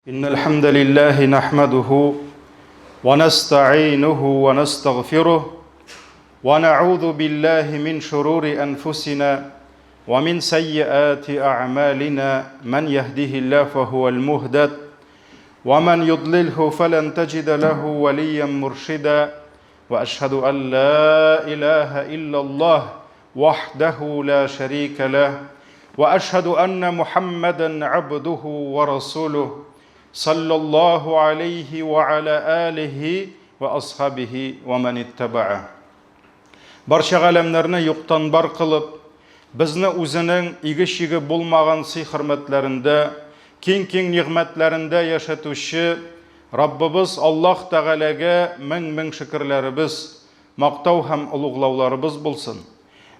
إن الحمد لله نحمده ونستعينه ونستغفره ونعوذ بالله من شرور أنفسنا ومن سيئات أعمالنا من يهده الله فهو المهدد ومن يضلله فلن تجد له وليا مرشدا وأشهد أن لا إله إلا الله وحده لا شريك له واشهد ان محمدا عبده ورسوله صلى الله عليه وعلى اله واصحابه ومن اتبعه Барча галәмнәрне юктан бар кылып, безне үзенең иге-чиге булмаган сый-хөрмәтләрендә, киң-киң нигъмәтләрендә яшәтүче Раббыбыз Аллаһ Тәгаләгә мең-мең шөкерләребез, Мактау һәм олуглауларыбыз булсын.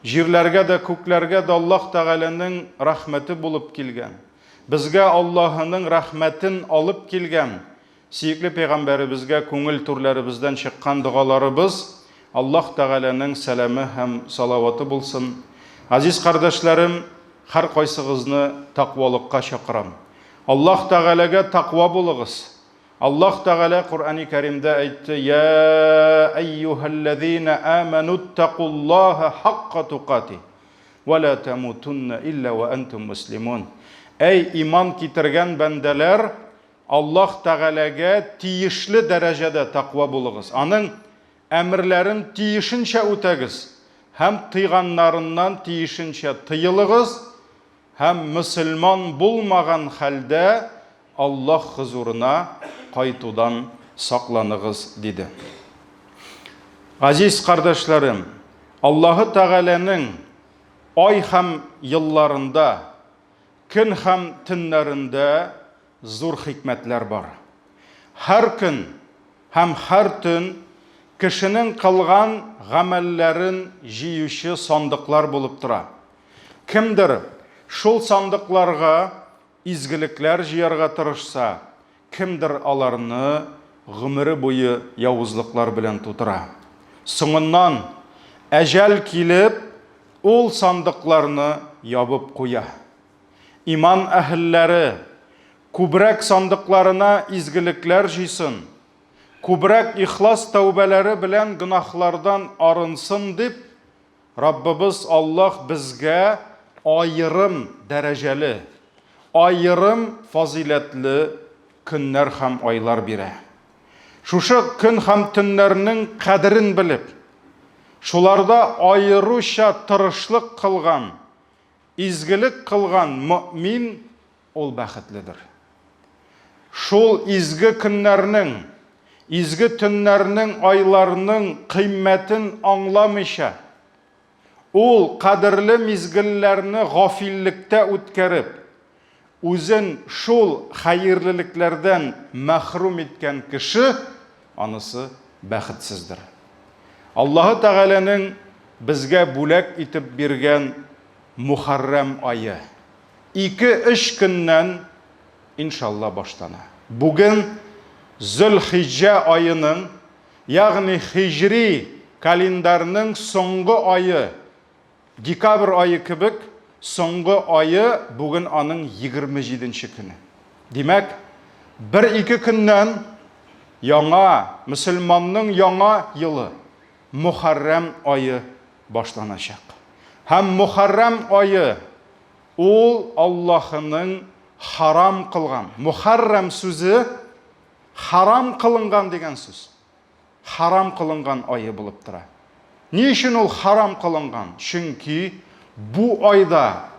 Җирләргә дә, күкләргә дә Аллаһ Тәгаләнең рәхмәте булып килгән, безгә Аллаһының рәхмәтен алып килгән сөекле пәйгамбәребезгә күңел түрләребездән чыккан догаларыбыз, Аллаһ Тәгаләнең сәламе һәм салаваты булсын. Газиз кардәшләрем, һәркайсыгызны тәкъвалыкка чакырам. Аллаһ Тәгаләгә тәкъва булыгыз. Аллаһ Тәгалә Коръәни Кәримдә әйтте, Я әйюһәлләзина амануттакуллаһа хакка тукати, ва ла тамутунна илля ва антум муслимун. Әй иман китергән бәндәләр, Аллаһ Тәгаләгә тиешле дәрәҗәдә тәкъва булыгыз. Аның әмерләрен тиешенчә үтәгез һәм тыйганнарыннан тиешенчә тыелыгыз, Һәм мөселман булмаган хәлдә Аллаһ хозурына кайтудан сакланыгыз, диде. Газиз кардәшләрем, Аллаһы Тәгаләнең ай һәм елларында, көн һәм төннәрендә зур хикмәтләр бар. Һәр көн һәм һәр төн кешенең кылган гамәлләрен җыючы сандыклар булып тора. Кемдер шул сандыкларга изгелекләр җыярга тырышса, кемдер аларны гомере буе явызлыклар белән тутыра. Соңыннан, әҗәл килеп, ул сандыкларны ябып куя. Иман әһелләре күбрәк сандыкларына изгелекләр җыйсын, күбрәк ихлас тәүбәләре белән гөнаһлардан арынсын дип, Раббыбыз Аллаһ безгә аерым дәрәҗәле, аерым фазыйләтле көннәр һәм айлар бирә. Шушы көн һәм төннәрнең кадерен белеп, шуларда аеруча тырышлык кылган, изгелек кылган мөэмин ул бәхетледер. Шул изге көннәрнең, изге төннәрнең, айларның кыйммәтен аңламыйча, ул кадерле мизгелләрне гафиллектә үткәреп, үзен шул хәерлелекләрдән мәхрүм иткән кеше, анысы бәхетсездер. Аллаһы Тәгаләнең безгә бүләк итеп биргән Мухәррәм ае, Ике-өч көннән, иншалла, башлана. Бүген Зөлхиҗҗә аеның, ягъни хиҗри календарьның соңгы ае, декабрь ае кебек соңгы ае, бүген аның 27 нче көне. Димәк, бер-ике көннән яңа, мөселманның яңа елы, Мөхәррәм ае башланачак. Һәм Мөхәррәм ае Ул Аллаһының харам кылган. Мухаррам сүзе харам кылынган дигән сүз. Харам кылынган ае булып тора. Ни өчен ул харам кылынган? Чөнки бу айда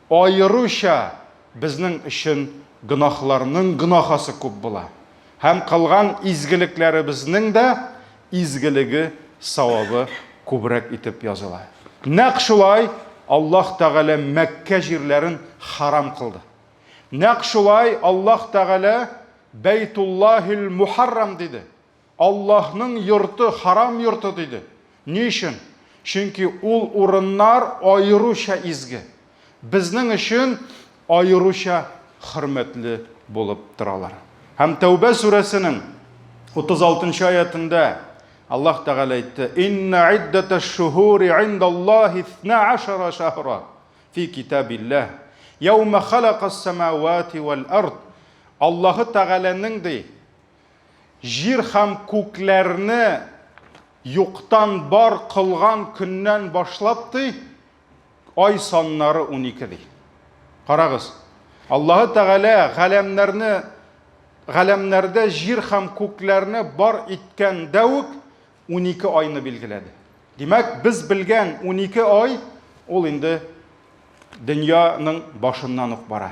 аеруча безнең өчен гөнаһларның гөнаһасы күп була. Һәм кылган изгелекләребезнең дә изгелеге, савабы күбрәк итеп языла. Нәкъ шулай Аллаһ Тәгалә Мәккә җирләрен харам кылды. Нәкъ шулай Аллаһ Тәгалә Бәйтуллаһил Мухаррам диде. Аллаһның йорты харам йорты диде. Ни өчен? Чөнки ул урыннар аеруча изге. Безнең өчен аеруча хөрмәтле булып торалар. Һәм Тәүбә сүрәсенең 36 нчы аятендә Аллаһ Тәгалә әйтте: "Инна иддаташ-шуһури индаллаһи 12 шәһра фи китабиллаһ, яума халакас-самавати вал-ард". Аллаһы Тәгаләнең ди, җир һәм күкләрне юктан бар кылган көннән башлап ди, ай саннары 12 ди. Карагыз, Аллаһы Тәгалә галәмнәрне галәмнәрдә җир һәм күкләрне бар иткәндә үк 12 айны билгеләде. Димәк, без белгән 12 ай ул инде дөньяның башыннан ук бара.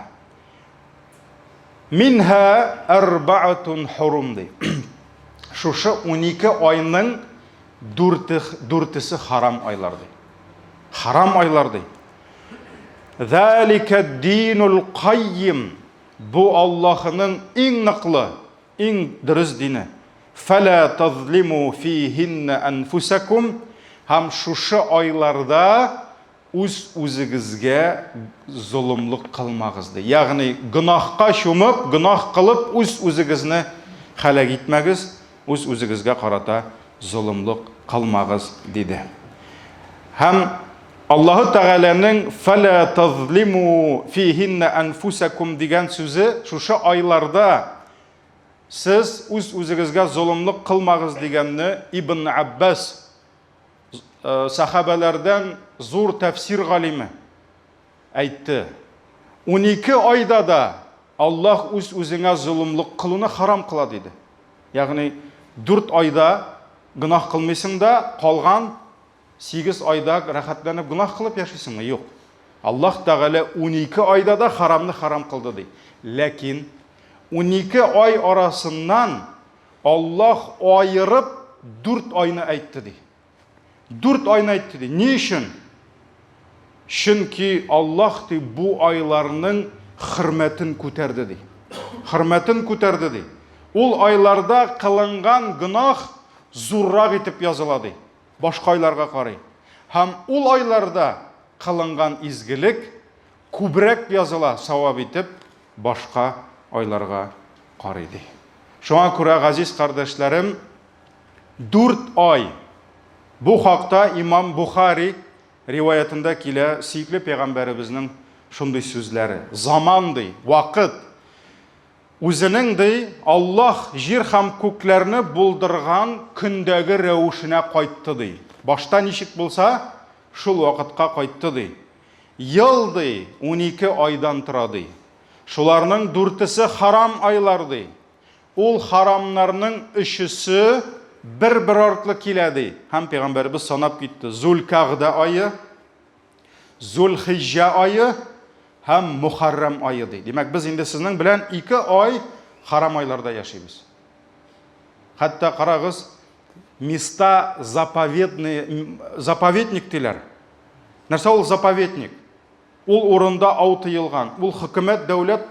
Минһа арбаатун хурум ди. Шушы 12 айның дүрте, дүртесе харам айлар ди. Харам айлар ди. Залика динул каййим. Бу Аллаһының иң ныклы, иң дөрес дине. Фәлә тазлиму фихинна анфусакум. Һәм шушы айларда үз-үзегезгә золымлык кылмагыз ди. Ягъни гөнаһка чумып, гөнаһ кылып үз-үзегезне һәлак итмәгез, үз-үзегезгә карата золымлык кылмагыз диде. Һәм Аллаһы Тәгаләнең фәлә тазлиму фихинна анфусакум дигән сүзе шушы айларда сез үз-үзегезгә золымлык кылмагыз дигәнне Ибн Аббас сәхабәләрдән зур тәфсир галиме әйтте. 12 айда да Аллаһ үз-үзеңә золымлык кылуны харам кыла диде. Ягъни 4 айда гөнаһ кылмыйсың да, калган 8 айда рәхәтләнеп гөнаһ кылып яшисеңме? Юк. Аллаһ Тәгалә 12 айда да харамны харам кылды ди. Ләкин 12 ай арасыннан Аллаһ аерып дүрт айны әйтте ди. Дүрт айны әйтте ди. Ни өчен? Чөнки Аллаһ ди бу айларның хөрмәтен күтәрде ди. Хөрмәтен күтәрде ди. Ул айларда кылынган гөнаһ зуррак итеп языла ди. Башка айларга карый. Һәм ул айларда кылынган изгелек күбрәк языла савап итеп башка айларга карый ди. Шуңа күрә, газиз кардәшләрем, дүрт ай бу хакта имам Бухари риваятында килә сөекле пәйгамбәребезнең шундый сүзләре. Заман ди, вакыт үзенең ди Аллаһ җир һәм күкләрне булдырган көндәге рәвешенә кайтты ди. Башта ничек булса, шул вакытка кайтты ди. Ел ди, 12 айдан тора ди. Шуларның дүртесе харам айлар ди. Ул харамнарның өчесе бер-бер артлы килә ди. Һәм пәйгамбәребез санап китте. Зулкагда ае, Зулхиҗҗә ае һәм Мухаррам ае ди. Димәк, без инде сезнең белән ике ай харам айларда яшибез. Хәтта карагыз, места заповедные, заповедник диләр. Нәрсә ул заповедник? Ул урында ау тыелган, ул хөкүмәт дәүләт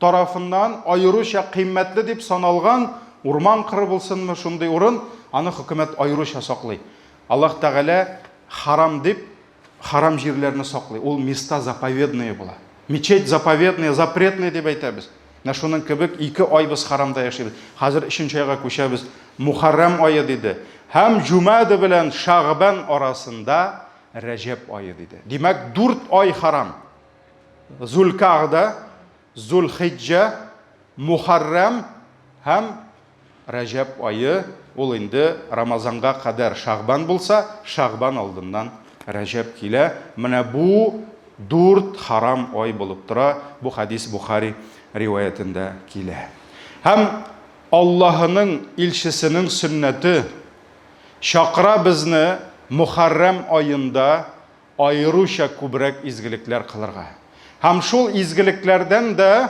тарафыннан аеруча кыйммәтле дип саналган урман кыры булсынмы, шундый урын, аны хөкүмәт аеруча саклый. Аллаһ Тәгалә харам дип харам җирләрне саклый. Ул места заповедные була. Мечеть заповедная, запретная дип әйтәбез. Менә шуның кебек ике ай без харамда яшибез. Хәзер өченче айга күчәбез. Мухаррам ае диде. Һәм Җумада белән Шагбан арасында Рәҗәб ае диде. Димәк, дүрт ай харам. Зулкагда, Зулхиҗҗә, Мухаррам һәм Рәҗәб ае, ул инде Рамазанга кадәр Шагбан булса, Шагбан алдыннан Рәҗәб килә. Менә бу дүрт харам ай булып тора. Бу хәдис Бухари риваятендә килә. Һәм Аллаһының илчесенең сөннәте Чакыра безне Мөхәррәм аенда аеруча күбрәк изгелекләр кылырга. Һәм шул изгелекләрдән дә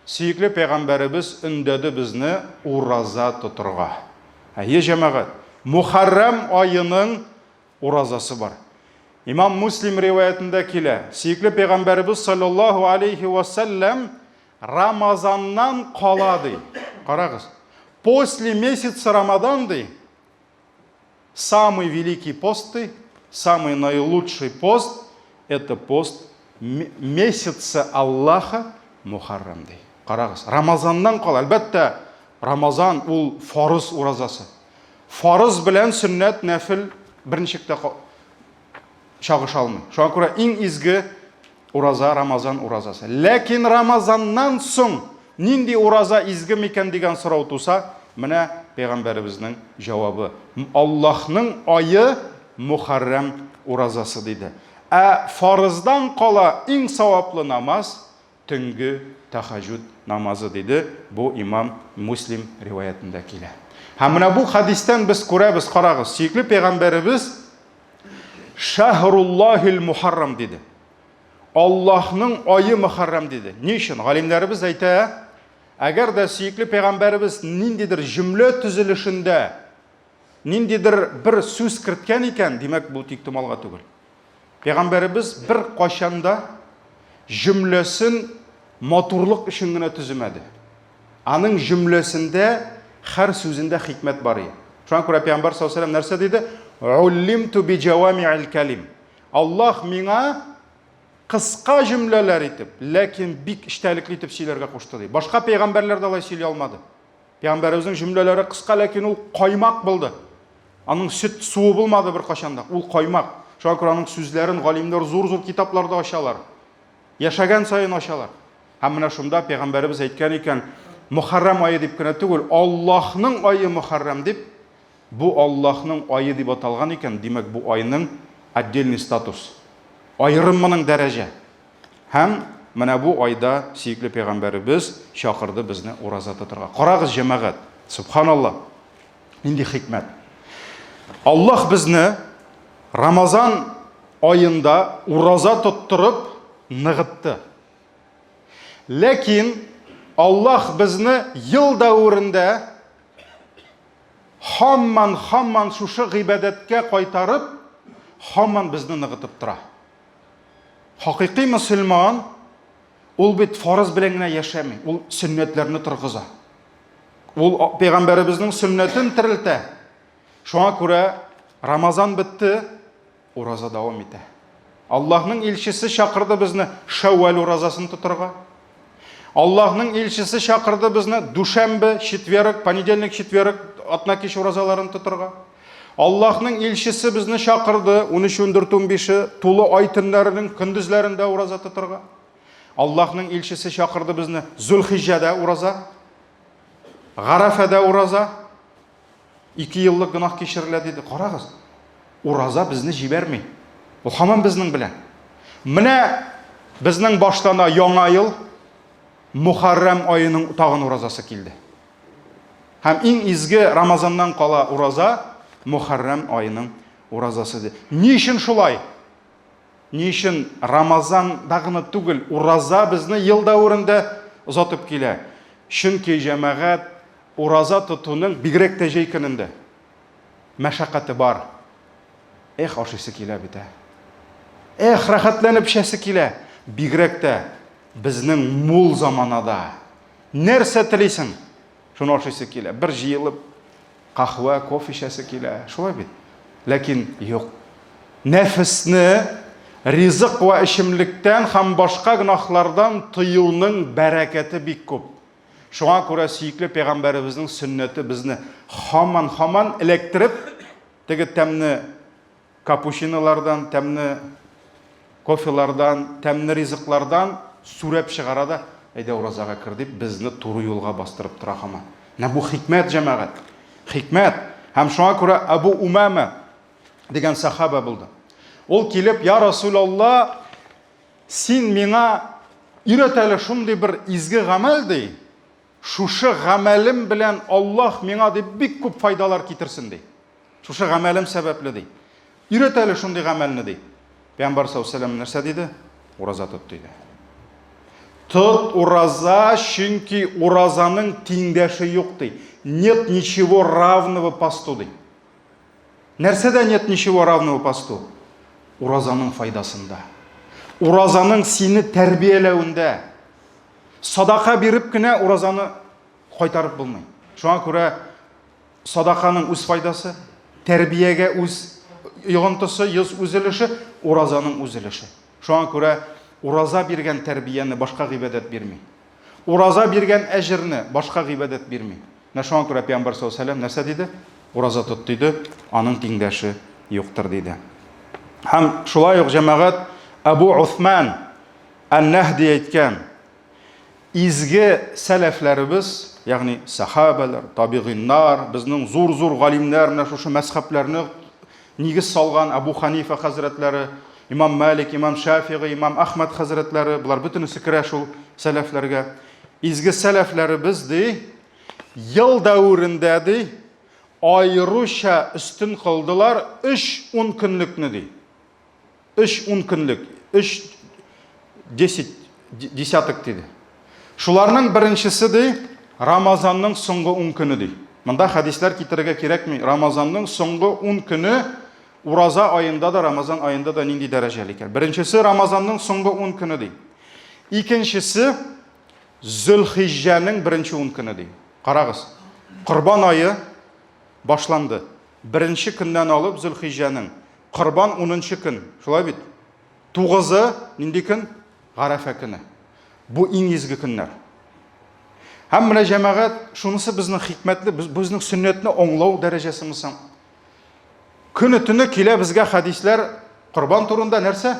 сөекле пәйгамбәребез өндәде безне ураза тотырга. Әйе, җәмәгать, Мөхәррәм аеның уразасы бар. Имам Муслим риваятендә килә, сөекле пәйгамбәребез саллаллаһу алейхи ва сәлләм Рамазаннан кала ди. Карагыз. После месяца Рамадан ди, самый великий пост ди, самый наилучший пост, это пост месяца Аллаха Мухаррам ди. Карагыз. Рамазаннан кала. Әлбәттә, Рамазан ул фарыз уразасы. Фарыз белән сөннәт, нәфил берничек тә чагыша алмый. Шуңа күрә иң изге ураза Рамазан уразасы. Ләкин Рамазаннан соң Нинди ураза изге микән дигән сорау туса, менә пәйгамбәребезнең җавабы. Аллаһның ае Мухаррам уразасы диде. Ә фарыздан кала иң саваплы намаз төнге тәхәҗүд намазы диде. Бу имам Муслим риваятендә килә. Һәм менә бу хәдистән без күрәбез, карагыз, сөекле пәйгамбәребез Шәһруллаһил Мухаррам диде. Аллаһның ае Мөхәррәм диде. Ни өчен? Галимнәребез әйтә, әгәр дә сөекле пәйгамбәребез ниндидер җөмлә төзелешендә ниндидер бер сүз керткән икән, димәк, бу тиктомалга түгел. Пәйгамбәребез бер кайчан да җөмләсен матурлык өчен генә төземәде. Аның җөмләсендә һәр сүзендә хикмәт бар иде. Шуңа күрә пәйгамбәр саллаллаһу алейһи ва сәлләм нәрсә диде? Уллимту би җавами'ил калим. Аллаһ миңа кыска җөмләләр итеп, ләкин бик эчтәлекле итеп сөйләргә кушты ди. Башка пәйгамбәрләр дә алай сөйли алмады. Пәйгамбәребезнең җөмләләре кыска, ләкин ул каймак булды. Аның сөт суы булмады бер кашанда. Ул каймак. Шуңа күрә аның сүзләрен галимнәр зур-зур китапларда ачалар. Яшәгән саен ачалар. Һәм менә шунда пәйгамбәребез әйткән икән, Мөхәррәм ае дип кенә түгел, Аллаһның ае Мөхәррәм дип, Бу Аллаһның ае дип аталган икән, димәк, бу айның отдельный статус. Аерым моның дәрәҗә. Һәм менә бу айда сөекле пәйгамбәребез чакырды безне ураза тотырга. Карагыз, җәмәгать, субханалла, нинди хикмәт. Аллаһ безне Рамазан аенда ураза тоттырып ныгытты. Ләкин Аллаһ безне ел дәверендә Һаман-һаман шушы гыйбадәткә кайтарып, һаман безне ныгытып тора. Хакыйкый мөселман ул бит фарыз белән генә яшәми, ул сөннәтләрне торгыза. Ул пәйгамбәребезнең сөннәтен терелтә. Шуңа күрә Рамазан бетте, Ураза дәвам итә. Аллаһның илчесе чакырды безне Шәүвәл уразасын тотырга. Аллаһның илчесе чакырды безне дүшәмбе, четверг, понедельник, четверг, атна кич уразаларын тотырга. Аллаһның илчесе безне чакырды 13, 14, 15 тулы ай төннәренең көндезләрендә ураза тотырга. Аллаһның илчесе чакырды безне Зулхиҗҗәдә ураза, Гарәфәдә ураза, Ике еллык гөнаһ кичерелә диде. Карагыз, ураза безне җибәрми. Ул һаман безнең белән. Менә безнең башлана яңа ел, Мухаррам аеның тагын уразасы килде. Һәм иң изге Рамазаннан кала ураза Мухаррам аеның уразасы ди. Ни өчен шулай? Ни өчен Рамазанда гына түгел, ураза безне ел дәверендә озатып килә? Чөнки җәмәгать Ураза тотуның, бигрәк тә җәй көнендә, мәшәкате бар. Эх, ашыйсы килә бит, ә. Эх, рәхәтләнеп эчәсе килә. Бигрәк тә безнең мул заманада. Нәрсә телисең, шуны ашыйсы килә. Бер җыелып каһвә, кофе эчәсе килә. Шулай бит. Ләкин юк. Нәфесне ризык вә эчемлектән һәм башка гөнаһлардан тыюның бәрәкәте бик күп. Шуңа күрә сөекле пәйгамбәребезнең сөннәте безне һаман-һаман эләктереп, теге тәмне капучинолардан, тәмне кофелардан, тәмне ризыклардан сүрәп чыгара да, әйдә уразага кер дип, безне туры юлга бастырып тора һаман. Менә бу хикмәт, җәмәгать. Хикмәт. Һәм шуңа күрә Абу Умама дигән сахаба булды. Ул килеп, я Расулалла, Син миңа өйрәт әле шундый бер изге гамәл, ди, шушы гамәлем белән Аллаһ миңа ди бик күп файдалар китерсен, ди. Шушы гамәлем сәбәпле, ди. Өйрәт әле шундый гамәлне, ди. Пәйгамбәр саллаллаһу алейһи нәрсә диде? Ураза тот, диде. Тот ураза, чөнки уразаның тиңдәше юк, ди. Нет ничего равного посту, ди. Нәрсәдә нет ничего равного посту? Уразаның файдасында. Уразаның сине тәрбияләвендә. Садака биреп кенә уразаны кайтарып булмый. Шуңа күрә садаканың үз файдасы, тәрбиягә үз йогынтысы, үз өлеше, уразаның үз өлеше. Шуңа күрә ураза биргән тәрбияне башка гыйбадәт бирми. Ураза биргән әҗерне башка гыйбадәт бирми. Менә шуңа күрә пәйгамбәр саллаллаһу алейһи ва сәлләм нәрсә диде? Ураза тот диде, аның тиңдәше юктыр диде. Һәм шулай ук җәмәгать Әбу Усман Ан-Нәһди әйткән: Изге сәләфләребез, ягъни сәхабәләр, табигыйннар, безнең зур-зур галимнәр, менә шушы мәзхәбләрне нигез салган Абу Ханифа хәзрәтләре, имам Малик, имам Шафигый, имам Ахмад хәзрәтләре, болар бөтенесе керә шул сәләфләргә. Изге сәләфләребез ди, ел дәверендә ди, аеруча өстен кылдылар өч ун көнлекне ди. Өч ун көнлек, өч десять, десяток диде. Шуларның беренчесе ди, Рамазанның соңгы ун көне ди. Монда хәдисләр китерергә кирәкми. Рамазанның соңгы ун көне ураза аенда да, Рамазан аенда да нинди дәрәҗәле икән. Беренчесе Рамазанның соңгы ун көне ди. Икенчесе Зөлхиҗҗәнең беренче ун көне ди. Карагыз. Корбан ае башланды. Беренче көннән алып Зөлхиҗҗәнең Корбан унынчы көн, шулай бит? Тугызы нинди көн? Гарәфә көне. Бу иң изге көннәр. Һәм менә җәмәгать, шунысы безнең хикмәтле, без, безнең сөннәтне аңлау дәрәҗәсеме соң? Көне төне килә безгә хәдисләр корбан турында нәрсә?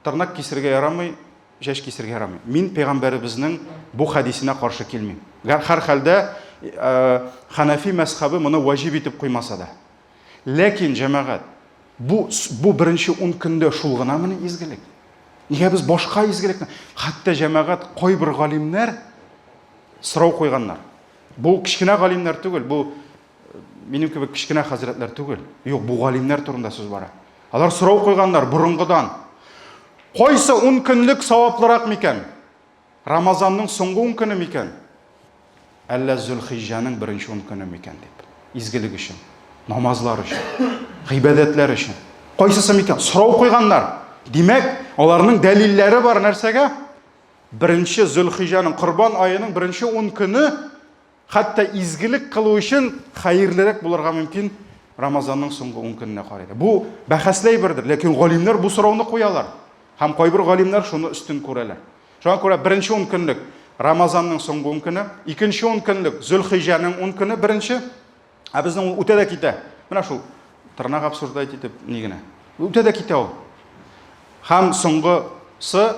Тырнак кисергә ярамый, чәч кисергә ярамый. Мин пәйгамбәребезнең бу хәдисенә каршы килмим. Һәрхәлдә э, Ханафи мәзхәбе моны ваҗиб итеп куймаса да. Ләкин, җәмәгать, бу, бу беренче ун көндә шул гынамыни изгелек? Нигә без башка изгелекне? Хәтта җәмәгать кайбер галимнәр сорау куйганнар. Бу кечкенә галимнәр түгел, бу э, минем кебек кечкенә хәзрәтләр түгел. Юк, бу галимнәр турында сүз бара. Алар сорау куйганнар борынгыдан. Кайсы ун көнлек саваплырак микән? Рамазанның соңгы ун көне микән, әллә Зөлхиҗҗәнең беренче ун көне микән дип. Изгелек өчен, намазлар өчен, гыйбадәтләр өчен. Кайсысы микән? Сорау куйганнар. Димәк, аларның дәлилләре бар нәрсәгә? Беренче Зөлхиҗҗәнең Корбан аеның беренче ун көне Хәтта изгелек кылу өчен хәерлерәк булырга мөмкин Рамазанның соңгы ун көненә карыйда. Бу бәхәсле әйбердер, ләкин галимнәр бу сорауны куялар. Һәм кайбер галимнәр шуны өстен күрәләр. Шуңа күрә беренче ун көнлек Рамазанның соңгы ун көне, икенче ун көнлек Зөлхиҗәнең ун көне беренче, ә безнең ул үтә дә китә. Менә шул тырнак обсуждать итеп ни генә. Үтә дә китә ул. Һәм соңгысы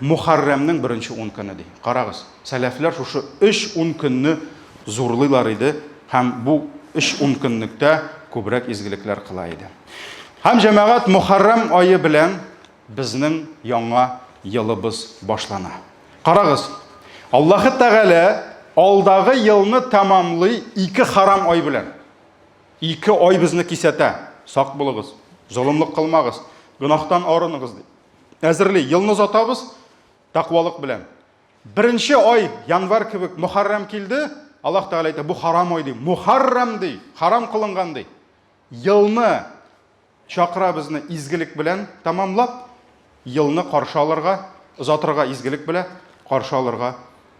Мухаррәмнең беренче ун көне ди. Карагыз, сәләфләр шушы өч ун көнне зурлыйлар иде һәм бу өч ун көнлектә күбрәк изгелекләр кыла иде. Һәм җәмәгать Мухаррәм ае белән безнең яңа елыбыз башлана. Карагыз, Аллаһы Тәгалә алдагы елны тәмамлый ике харам ай белән. Ике ай безне кисәтә. Сак булыгыз, золымлык кылмагыз, гөнаһтан арыныгыз ди. Әзерли, елны озатабыз тәкъвалык белән. Беренче ай январь кебек Мухаррам килде. Аллаһ Тәгалә әйтә, бу харам ай ди. Мухаррам ди, харам кылынган ди. Елны чакыра безне изгелек белән тәмамлап, елны каршы алырга, озатырга изгелек белән, каршы алырга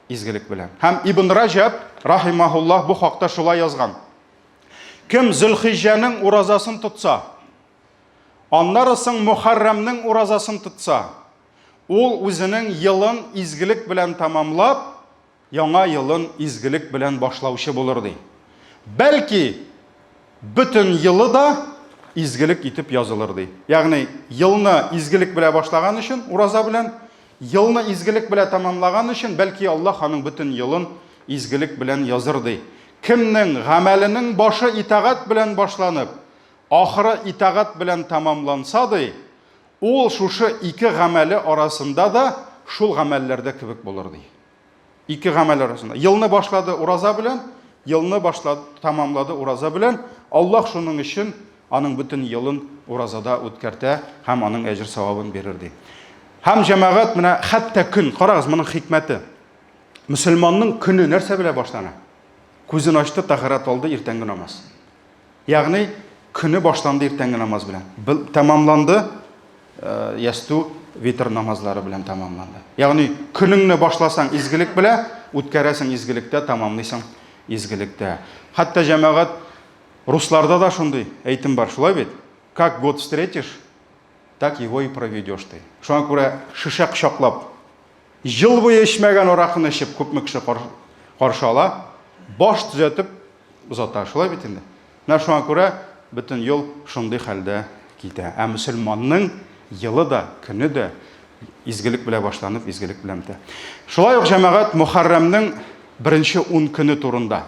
изгелек белән. Һәм Ибн Раҗаб рахимахуллаһ бу хакта шулай язган. Кем Зөлхиҗҗәнең уразасын тотса, Аннары соң Мөхәррәмнең уразасын тотса, ул үзенең елын изгелек белән тәмамлап, яңа елын изгелек белән башлаучы булыр, ди. Бәлки, бөтен елы да изгелек итеп язылыр, ди. Ягъни, елны изгелек белән башлаган өчен, ураза белән, елны изгелек белән тәмамлаган өчен, бәлки Аллаһ аның бөтен елын изгелек белән языр, ди. Кемнең гамәленең башы итагать белән башланып, Ахыры итагать белән тәмамланса, ди, ул шушы ике гамәле арасында да шул гамәлләрдә кебек булыр, ди. Ике гамәл арасында. Елны башлады ураза белән, елны башлады, тәмамлады ураза белән. Аллаһ шуның өчен аның бөтен елын уразада үткәртә һәм аның әҗер савабын бирер, ди. Һәм җәмәгать менә хәтта көн, карагыз, моның хикмәте. Мөселманның көне нәрсә белән башлана? Күзен ачты, тәһарәт алды, иртәнге намаз. Ягъни көне башланды иртәнге намаз белән. Тәмамланды э, ястү витр намазлары белән тәмамланды. Ягъни көнеңне башласаң изгелек белән, үткәрәсең изгелектә, тәмамлыйсың изгелектә. Хәтта җәмәгать русларда да шундый әйтем бар, шулай бит? Как год встретишь, так его и проведешь ты. Шуңа күрә шешә кочаклап Ел буе эчмәгән аракыны эчеп күпме кеше каршы ала, баш төзәтеп озата. Шулай бит инде. Менә шуңа күрә бөтен ел шундый хәлдә китә. Ә мөселманның елы да, көне дә Изгелек белән башланып, изгелек белән бетә. Шулай ук җәмәгать Мөхәррәмнең беренче ун көне турында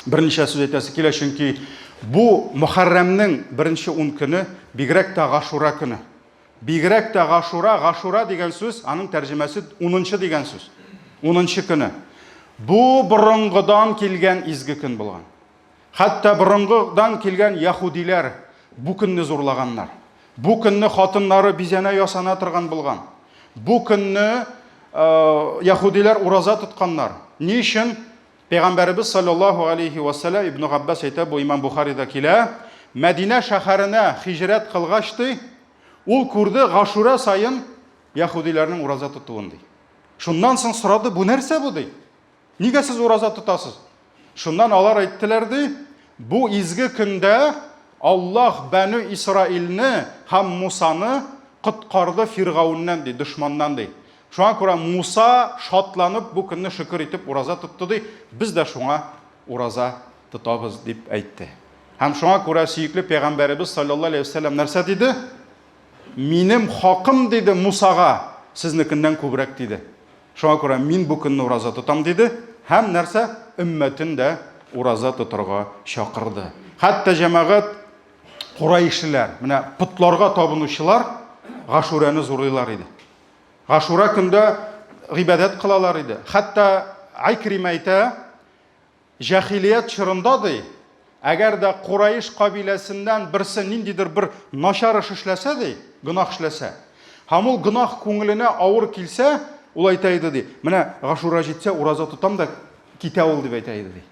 берничә сүз әйтәсе килә, чөнки бу Мөхәррәмнең беренче ун көне бигрәк тә Гашура көне. Бигрәк тә Гашура, Гашура дигән сүз, аның тәрҗемәсе унынчы дигән сүз. Унынчы көне. Бу борынгыдан килгән изге көн булган. Хәтта борынгыдан килгән яһүдиләр бу көнне зурлаганнар. Бу көнне хатыннары бизәнә ясана торган булган. Бу көнне яһүдиләр ураза тотканнар. Ни өчен? Пәйгамбәребез саллаллаһу алейхи ва саллям Ибн Габбас әйтә, бу Имам Бухарида килә, Мәдинә шәһәренә хиҗрәт кылгач ди, ул күрде Гашура саен яһүдиләрнең ураза тотуын ди. Шуннан соң сорады, бу нәрсә бу ди? Нигә сез ураза тотасыз? Шуннан алар әйттеләр ди, бу изге көндә Аллаһ Бәнү Исраилне һәм Мусаны коткарды Фиргауннан ди, дошманнан ди. Шуңа күрә Муса шатланып бу көнне шөкер итеп ураза тотты ди, без дә шуңа ураза тотабыз дип әйтте. Һәм шуңа күрә сөекле пәйгамбәребез саллаллаһу алейһи вәсәлләм нәрсә диде? Минем хакым диде Мусага сезнекеннән күбрәк диде. Шуңа күрә мин бу көнне ураза тотам, диде һәм нәрсә? Өммәтен дә ураза тотарга чакырды. Хәтта җәмәгать курайшиләр, менә потларга табынучылар Гашурәне зурлыйлар иде. Гашура көндә гыйбадәт кылалар иде. Хәтта Айкрима әйтә, Җәһилият чорында, ди, әгәр дә Кураиш кабиләсеннән берсе ниндидер бер начар эш эшләсә, ди, гөнаһ эшләсә, һәм ул гөнаһ күңеленә авыр килсә, ул әйтә иде, ди, менә Гашура җитсә, ураза тотам да китә ул, дип әйтә иде, ди.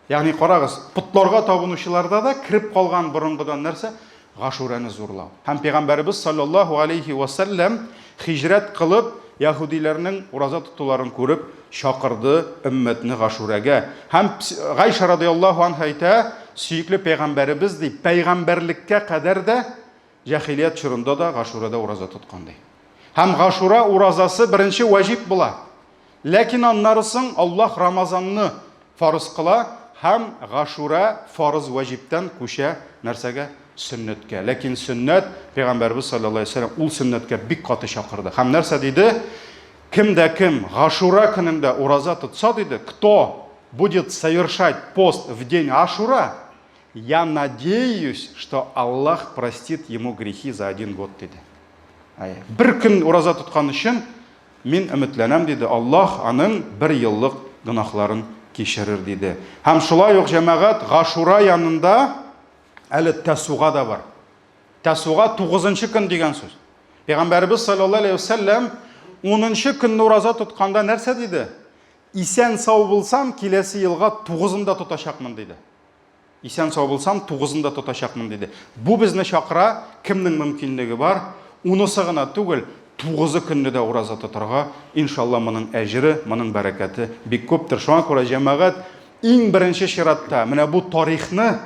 Ягъни карагыз, потларга табынучыларда да кереп калган борынгыдан нәрсә? Гашурәне зурлау. Һәм пәйгамбәребез саллаллаһу алейхи ва сәлләм хиҗрәт кылып, яһүдиләрнең ураза тотуларын күреп, чакырды өммәтне Гашурәгә. Һәм Гайша радиаллаһу анха әйтә, сөекле пәйгамбәребез ди, пәйгамбәрлеккә кадәр дә җәһилият чорында да Гашурәдә ураза тоткан ди. Һәм Гашура уразасы беренче ваҗиб була. Ләкин аннары соң Аллаһ Рамазанны фарыз кыла һәм Гашура фарыз вәҗибтән күчә нәрсәгә? Сөннәткә. Ләкин сөннәт, Пәйгамбәребез салләллаһу алейһи ва сәлләм ул сөннәткә бик каты чакырды. Һәм нәрсә диде? Кем дә кем Гашура көнендә ураза тотса, диде, кто будет совершать пост в день Ашура, я надеюсь, что Аллах простит ему грехи за один год, диде. Бер көн ураза тоткан өчен Мин өметләнәм, диде, Аллаһ аның бер еллык гөнаһларын кичерер, диде. Һәм шулай ук, җәмәгать, Гашура янында әле Тәсуга да бар. Тәсуга тугызынчы көн дигән сүз. Пәйгамбәребез саллаллаһу алейһи вәсәлләм унынчы көнне ураза тотканда нәрсә диде? Исән сау булсам, киләсе елга тугызын да тотачакмын, диде. Исән-сау булсам, тугызын да тотачакмын, диде. Бу безне чакыра, кемнең мөмкинлеге бар, унысы гына түгел, тугызы көнне дә ураза тотарга, иншалла, моның әҗере, моның бәрәкәте бик күптер. Шуңа күрә, җәмәгать, иң беренче чиратта менә бу тарихны,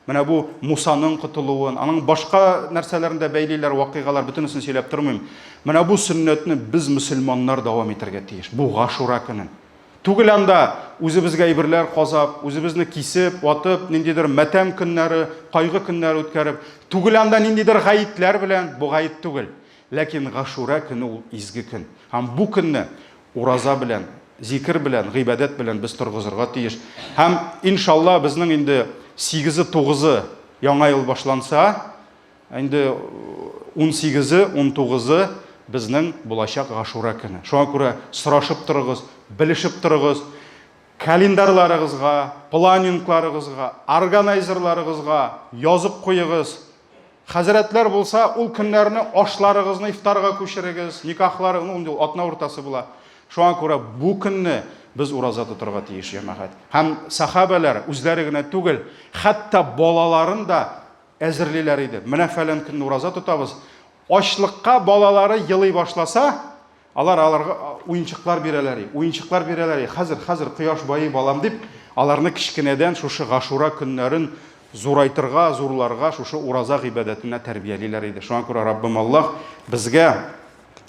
менә бу Мусаның котылуын, аның башка нәрсәләрен дә бәйлиләр, вакыйгалар, бөтенесен сөйләп тормыйм. Менә бу сөннәтне без мөселманнар дәвам итәргә тиеш. Бу Гашура көнен. Түгел анда үзебезгә әйберләр казап, үзебезне кисеп, ватып, ниндидер матәм көннәре, кайгы көннәре үткәреп, түгел анда ниндидер гаетләр белән, бу гает түгел. Ләкин Гашура көне ул изге көн. Һәм бу көнне ураза белән, зикер белән, гыйбадәт белән без торгызырга тиеш. Һәм, иншалла, безнең инде сигезе-тугызы Яңа ел башланса, Инде унсигезе, унтугызы безнең булачак Гашура көне. Шуңа күрә сорашып торыгыз, белешеп торыгыз. Календарьларыгызга, планингларыгызга, органайзерларыгызга язып куегыз. Хәзрәтләр булса, ул көннәрне ашларыгызны ифтарга күчерегез, никахлары, ну, инде ул атна уртасы була. Шуңа күрә бу көнне без ураза тотарга тиеш, җәмәгать. Һәм сәхабәләр үзләре генә түгел, хәтта балаларын да әзерлиләр иде. Менә фәлән көнне ураза тотабыз. Ачлыкка балалары елый башласа, алар аларга уенчыклар бирәләр, уенчыклар бирәләр. Хәзер, хәзер кояш байый балам дип, аларны кечкенәдән шушы Гашура көннәрен зурайтырга, зурларга шушы ураза гыйбадәтенә тәрбиялиләр иде. Шуңа күрә Раббым Аллаһ безгә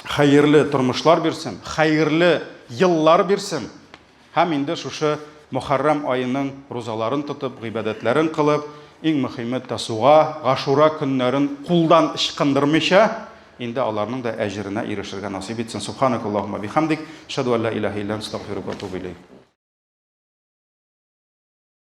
хәерле тормышлар бирсен, хәерле еллар бирсен. Һәм инде шушы Мөхәррәм аеның рузаларын тотып, гыйбадәтләрен кылып, иң мөхиме Тасуга, Гашура көннәрен кулдан ычкындырмыйча, инде аларның да әҗеренә ирешергә насыйп итсен. Субханакаллаһумма бихамдик, ашһаду ан ла илаһа илля анта, астагфирука ва атубу иләйк.